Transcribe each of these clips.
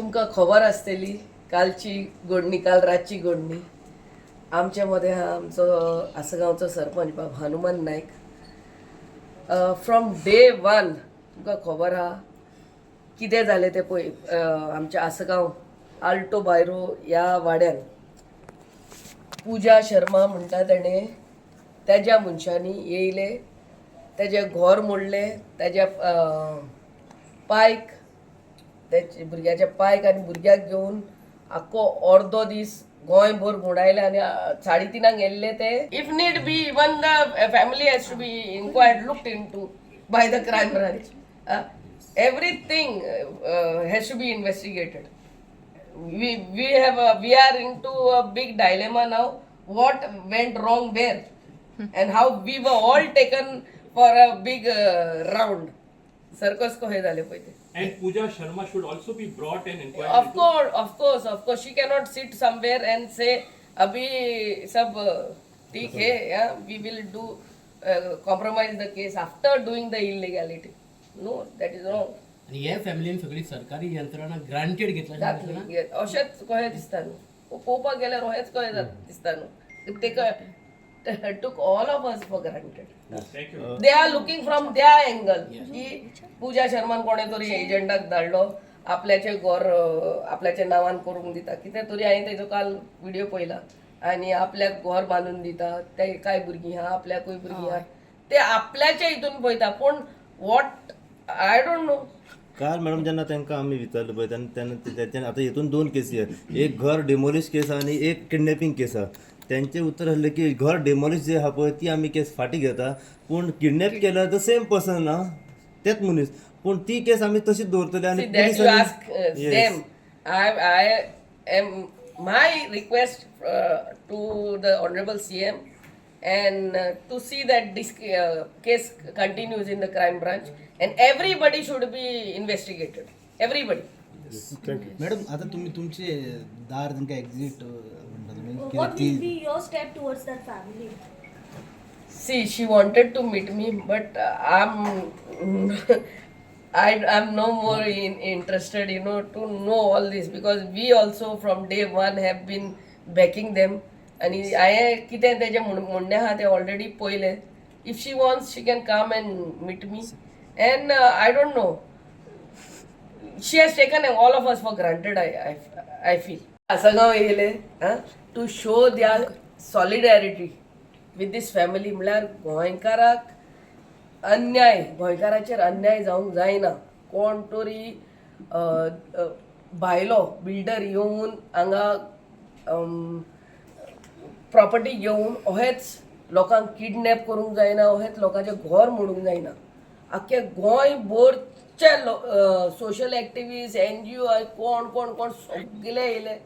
तुमकां खबर आसतली कालची घडणी, काल रातची घडणी. आमच्या मदें आहा आमचो आसगांवचो सरपंच बाब Hanuman Naik. From day one तुमकां खबर आहा कितें जालें तें पळय. आमच्या आसगांव आल्टो बायरो ह्या वाड्यान पुजा शर्मा म्हणटा तेणें तेज्या मनशांनी येयले, तेजें घर मोडलें, तेज्या पायक, तेच्या भुरग्याच्या पायक आनी भुरग्याक घेवन आख्खो अर्दो दीस गोंयभर भोंवडायले आनी 3:30 गेल्ले ते. If need be, even the family has to be inquired, looked into by the crime branch. Everything has to be investigated. We are into a big dilemma now, what went wrong where and how. We were all taken for a big round circus कशें जालें पळय तें. And Pooja Sharma should also be brought and inquired Of into. course, of course, of course. She cannot sit somewhere and say, "अभी सब ठीक है, yeah, we will do compromise the case after doing the illegality." No, that is wrong. आणि हे फॅमिलीन सगळी सरकारी यंत्रणा granted घेतला. जातली अशेंच कशें दिसता न्हू, पळोवपाक गेल्यार अशेंच कशें दिसता न्हू, ते took all of us for granted. Thank you. They are looking from their angle की पुजा शर्मान कोणे तरी एजंटाक धाडलो, आपल्याचें घर आपल्याच्या नांवान करूंक दिता, कितें तरी. हांवें तेजो काल व्हिडियो पळयला आनी आपल्याक घर बांदून दिता, ते काय भुरगीं आहा, आपल्याकूय भुरगीं आहा, ते आपल्याच्या हितून पळयता, पूण what, I don't know. काल मॅडम जेन्ना तांकां आमी विचारलें पळय, तेन्ना तेन्ना तेन्ना आतां हितून दोन केसी आहा, एक घर डेमोलिश केस आहा आनी एक किडनॅपिंग केस आहा. तेंचें उत्तर आसलें की घर डेमोलिश जे आहा पळय ती आमी केस फाटीं घेता, पूण किडनॅप केल्या the same person आहा, तेच मनीस, पूण ती केस आमी तशीच दवरतले आनी See, that you पुलिसांनी ask them. I am my request to the Honorable CM and to see that this case continues in the crime branch and everybody should be investigated. Everybody. Madam, आता तुम्ही तुमचे दार तांकां exit म्हणटा तुमी. What will be your step towards that family? See, she wanted to meet me, but I'm no more interested to know all this because we also from day one have been backing them. आणि हांवें कितें तेजें म्हणणें आहा तें already पळयलें. If she wants, she can come and meet me and I don't know, she has taken all of us for granted, I feel. Assagao येयले to show their solidarity with this family. म्हणल्यार गोंयकाराक अन्याय, गोंयकाराचेर अन्याय जावंक जायना. कोण तरी भायलो बिल्डर येवन हांगा प्रॉपर्टी घेवन अहेच लोकांक किडनॅप करूंक जायना, अहेच लोकांचें घर मोडूंक जायना. आख्खे गोंय भरचे सोशल एक्टिविस्ट, एनजीओ, कोण कोण कोण सगळे येयले.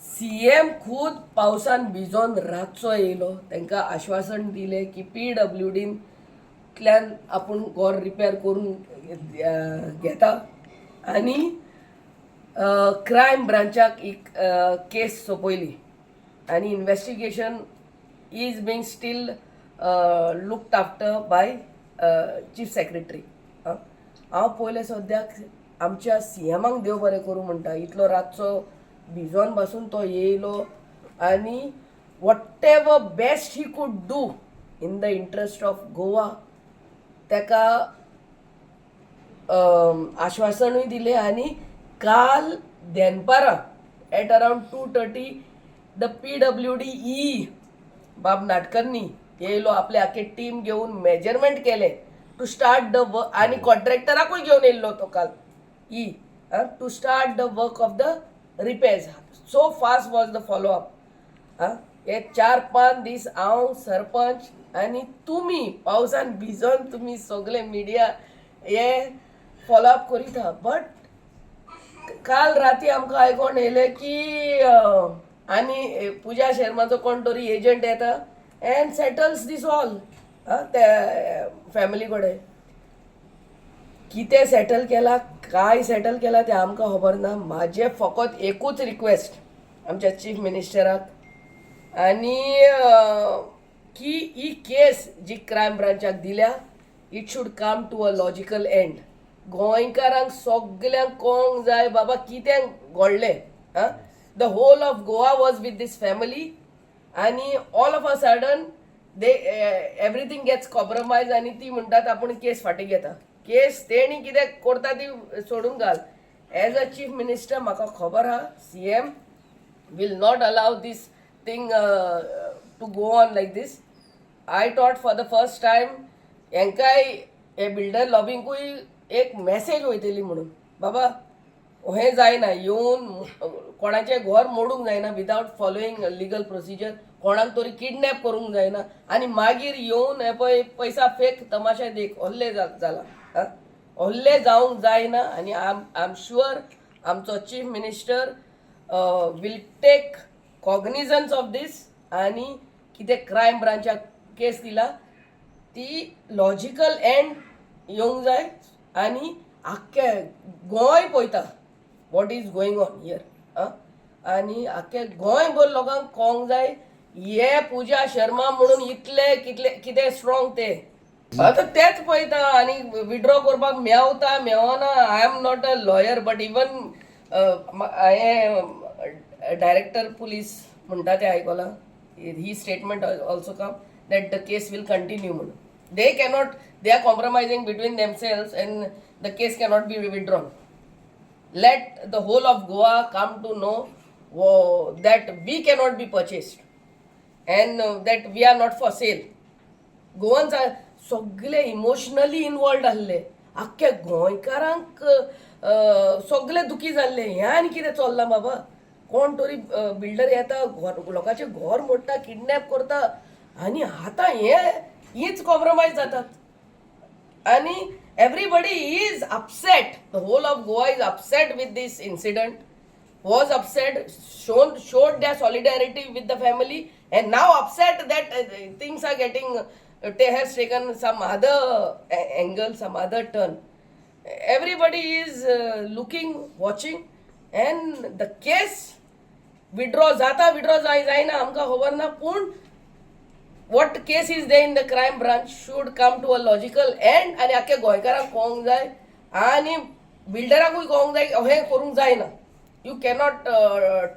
सीएम खूद पावसान भिजोन रातचो येयलो, तांकां आश्वासन दिलें की पीडब्ल्यूडींतल्यान आपूण घर रिपेर करून घेता आनी क्रायम ब्रांचाक एक केस सोंपयली आनी investigation is being still looked after by chief secretary. हांव पयलें सद्याक आमच्या सीएमाक देव बरें करूं म्हणटा, इतलो रातचो भिजोन बसून तो येयलो आनी whatever best he could do in the interest of Goa, ताका आश्वासनूय दिलें. आनी काल दनपारां at around 2:30 the PWD EE बाब नाटकर्णी येयलो, आपले आखे टीम घेवन मेजरमेंट केलें टू स्टार्ट the work आनी कॉन्ट्रॅक्टराकूय घेवन येयल्लो तो काल E to start the work of the repairs. So fast was the follow up. आं, हे 4-5 दीस हांव, सरपंच आनी तुमी पावसान भिजोन तुमी सगळे मिडिया हे फॉलो अप करीत आहा. बट काल राती आमकां आयकोन येयलें की आनी पुजा शर्माचो कोण तरी एजंट येता एंड सेटल्स दीस ऑल. आं, ते फॅमिली कडेन कितें सेटल केला, काय सेटल केला तें आमकां खबर ना. म्हाजें फकत एकूच रिक्वेस्ट आमच्या चीफ मिनिस्टराक आनी की ही केस जी क्रायम ब्रांचाक दिल्या, it should come to a logical end. गोंयकारांक सगल्यांक कळोंक जाय बाबा कितें घडलें. आं, the whole of Goa was with this family आनी all of a sudden they everything gets compromise आनी ती म्हणटात आपूण केस फाटीं घेता. केस तेणी कितें करता ती सोडून घाल. एज अ चीफ मिनिस्टर म्हाका खबर आहा CM will not allow this thing to go on like this. I thought for the first time हेंकाय हे बिल्डर लॉबिंकूय एक मॅसेज वयतली म्हणून, बाबा हें जायना, येवन कोणाचें घर मोडूंक जायना विदावट फॉलोईंग लिगल प्रोसिजर, कोणाक तरी किडनॅप करूंक जायना आनी मागीर येवन हे पळय पैसा फेक तमाशा देख ओल्ले जाला. आं, ओल्ले जावंक जायना आनी I am sure आमचो chief minister will take cognizance of this आनी कितें क्रायम ब्रांचाक केस दिला ती लॉजिकल एंड येवंक जाय आनी आख्खें गोंय पळयता what is going on here. आं, आनी आख्खें गोंयभर लोकांक कळोंक जाय हे पुजा शर्मा म्हणून इतले कितले कितें स्ट्रॉंग ते. आतां तेच पळयता आनी विड्रॉ करपाक मेवता मेवना. I am not a lawyer, but even हांवें डायरेक्टर पुलीस म्हणटा तें आयकलां, ही statement also come that the case will continue म्हणून. They cannot, they are compromising between themselves and the case cannot be withdrawn. Let the whole of Goa come to know that we cannot be purchased and that we are not for sale. Goans are सगळे emotionally involved आहले, आख्ख्या गोंयकारांक सगळे दुखी जाल्ले. हें आनी कितें चल्लां बाबा, कोण तरी बिल्डर येता, घर लोकांचें घर मोडटा, किडनॅप करता आनी आतां हे हीच कॉम्प्रोमायज जातात आणि everybody is upset. The whole of Goa is upset with this incident, was upset, showed their solidarity with the family and now upset that things are getting they has taken some other angle, some other turn. Everybody is looking, watching and the case withdraw जाता, withdraw जाय जायना आमकां खबर ना, पूण what case is there in the crime branch should come to a logical end आनी आख्ख्या गोंयकारांक कळोंक जाय आनी बिल्डराकूय कळोंक जाय हें करूंक जायना. You cannot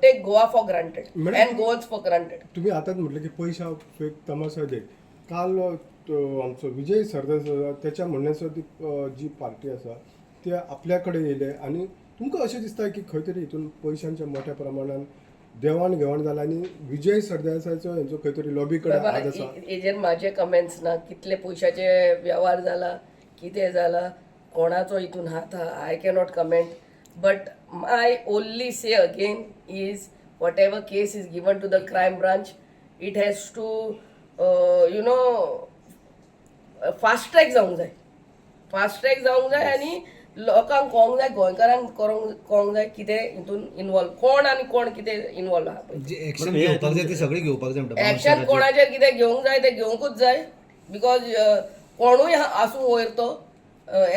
take Goa for granted madam, and Goans for granted. तुम्ही आताच म्हटलं की पैसा फेक तमाशा देख. काल तो आमचो विजय सरदेसाय आसा, त्याच्या म्हणण्यासो ती जी पार्टी आसा ते आपल्या कडेन येयले आनी तुमकां अशें दिसता की खंय तरी हितून पयशांच्या मोठ्या प्रमाणान देवाण घेवाण जाला आनी विजय सरदेसायचो हेंचो खंय तरी लॉबी कडेन बाबा, हात आसा? हेजेर म्हाजे कमेंट्स ना. कितले पयशाचे वेव्हार जाला, कितें जाला, कोणाचो हितून हात आहा, I cannot comment, but my only say again is whatever case is given to the crime branch, it has to fast track जावंक जाय, फास्ट ट्रॅक जावंक जाय आनी लोकांक कळोंक जाय, गोंयकारांक करोंक कळोंक जाय कितें हितून इनवॉल्व कोण आनी कोण कितें इनवॉल्व आहा पळय. जे एक्शन घेवपाक जाय ते सगळे घेवपाक जाय म्हणटा. एक्शन कोणाचेर कितें घेवंक जाय तें घेवंकूच जाय, because कोणूय आसूं वयर तो,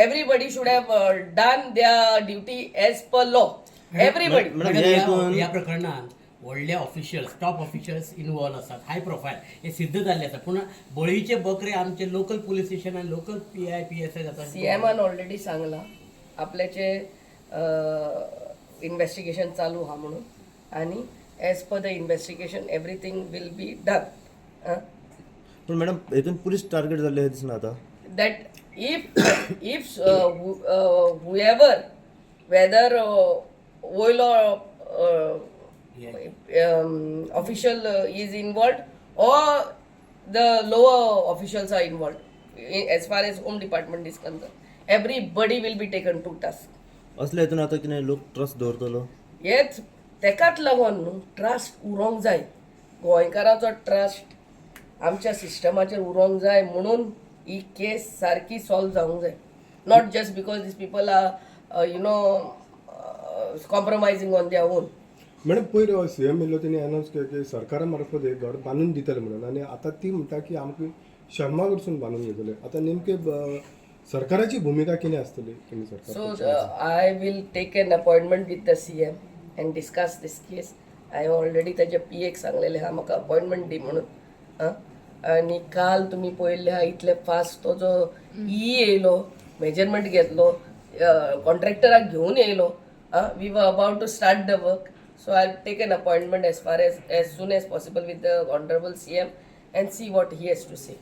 everybody should have done their duty as per law, everybody. Madam, madam, हे आयकून ह्या प्रकरणान व्हडले ऑफिशियल्स, टॉप ऑफिशियल्स इनवॉल्व आसात, हाय प्रोफायल हे सिद्ध जाल्ले आसा, पूण बळीचे बकरे आमचे लोकल पुलीस स्टेशन आनी लोकल PI, PSI जाता. सीएमान ऑलरेडी सांगलां आपल्याचे इन्वेस्टिगेशन चालू आहा म्हणून आनी as per the investigation everything will be done. पूण मॅडम, हितून पुलीस टार्गेट जाल्ले अशें दिसना आतां? That if whoever, whether वयलो official is involved or the lower officials are involved, as far as home department is concerned, everybody will be taken to task. असले हितून आतां कितें लोक ट्रस्ट दवरतलो? हेच तेकाच लागून न्हू ट्रस्ट उरोंक जाय, गोंयकारांचो ट्रस्ट आमच्या सिस्टमाचेर उरोंक जाय म्हणून ही केस सारकी सॉल्व जावंक जाय, not just because these people are compromising on their own. Madam, पयर सीएम येयल्लो, तेणी अनावन्स केलें की सरकारा मार्फत हे घर बांदून दितले म्हणून आनी आतां ती म्हणटा की आमकां शर्मा कडसून बांदून घेतले. आतां नेमके सरकाराची भुमिका कितें आसतली तुमी सरकार? So I will take an appointment with the CM and discuss this case. हांवें ऑलरेडी ताच्या पी एक सांगलेलें आहा म्हाका अपॉयंटमेंट दी म्हणून. आं, आनी काल तुमी पळयल्लें आहा इतले फास्ट तो जो ई येयलो, मेजरमेंट घेतलो. कॉन्ट्रॅक्टराक घेवन येयलो. We were about to start the work, so I take an appointment as far as soon as possible with the honourable CM and see what he has to say.